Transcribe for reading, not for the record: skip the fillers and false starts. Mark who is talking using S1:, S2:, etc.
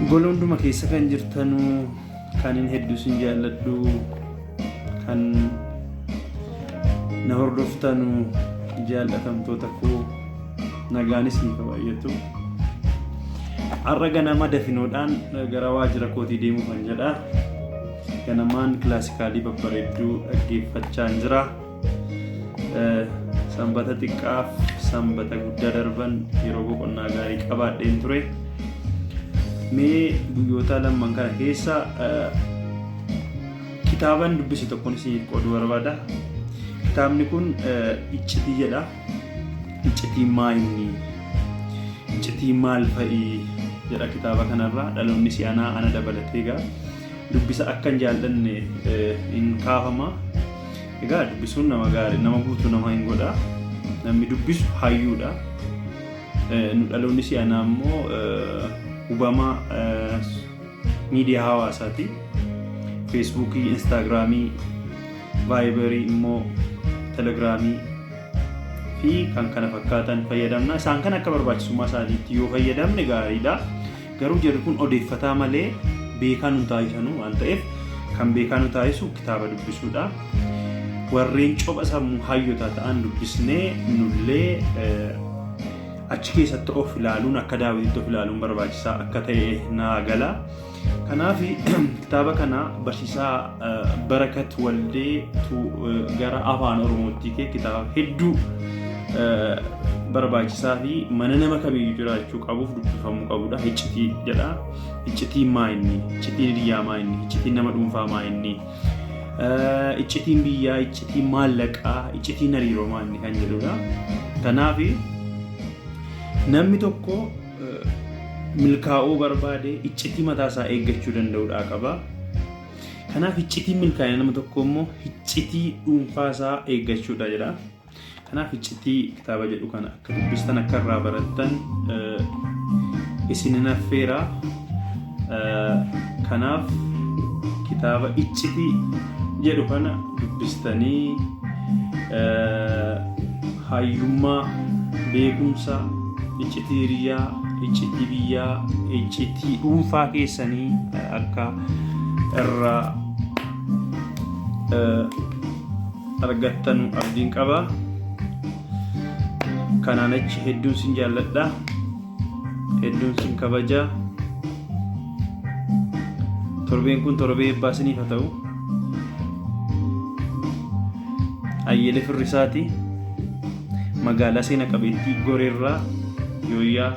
S1: Gola hunduma keessa kan jirtanu kanin hedduu sin jaalladhu kan na hordoftanu jaallatamtoota koo nagaan isiniif haa baay'atu. Har'a ganama dafinoodhaan gara waajjira kootii deemuufan jedha. Ganamaan kilaasikaalii babbareedduu dhaggeeffachaan jira. Sanbata xiqqaaf sanbata guddaa darban yeroo boqonnaa gaarii qabaadheen ture. Mee guyyoota lamman kana keessa kitaaban dubbise tokkon isiniif qooduu barbaada. Kitaabni kun Iccitii jedha. Iccitiin maa inni? Iccitiin maal fa'i? Jedha kitaaba kanarraa dhaloonni si'anaa ana dabalatee egaa dubbisa akka hin jaallanne hin kaafama. Egaa dubbisuun nama gaarii nama guutuu nama hin godha. Namni dubbisu hayyuudha. Nu dhaloonni si'anaa immoo hubama miidiyaa hawaasaati. Feesbuukii, Instaagiraamii, Vaayibarii immoo Telegiraamii fi kan kana fakkaatan fayyadamna. Isaan kan akka barbaachisummaa isaaniitti yoo fayyadamne gaariidha. Garuu jarri kun odeeffataa malee beekaa nun taasisanu waan ta'eef kan beekaa nu taasisu kitaaba dubbisuudha. Warreen copha sammuu hayyotaa ta'an dubbisnee nullee achi keessatti of ilaaluun akka daawwititti of ilaaluun barbaachisaa akka ta'e naa gala. Kanaaf kitaaba kana barsiisaa Barakat Waldeetu gara afaan Oromootti hiikee kitaaba hedduu barbaachisaa fi mana nama kamiyyuu jiraachuu qabuuf dubbifamuu qabudha. Iccitii jedha. Iccitiin maa inni? Iccitiin hiriyyaa maa inni? Iccitiin nama dhuunfaa maa inni? Iccitiin biyyaa, iccitiin maallaqaa, iccitiin hariiroo maa inni kan jedhudha. Kanaaf namni tokko milkaa'uu barbaade iccitii mataa isaa eeggachuu danda'uudhaa qaba. Kanaaf iccitiin milkaa'ina nama tokkoo immoo iccitii dhuunfaa isaa eeggachuudha jedha. Kanaaf iccitii kitaaba jedhu kana akka dubbistan akka irraa barattan isinin affeera. Kanaaf kitaaba iccitii jedhu kana dubbistanii hayyummaa, beekumsa, iccitii hiriyaa, iccitii biyyaa, iccitii dhuunfaa keessanii akka irraa argattanu abdiin qaba. Kanaan achi hedduun sin jaalladha. Hedduun sin kabaja. Torbeen kun torbee eebbaa isiniif haa ta'u. Ayyeele Firrisaati. Magaalaa seena qabeettii Goreerraa Yooyyaa.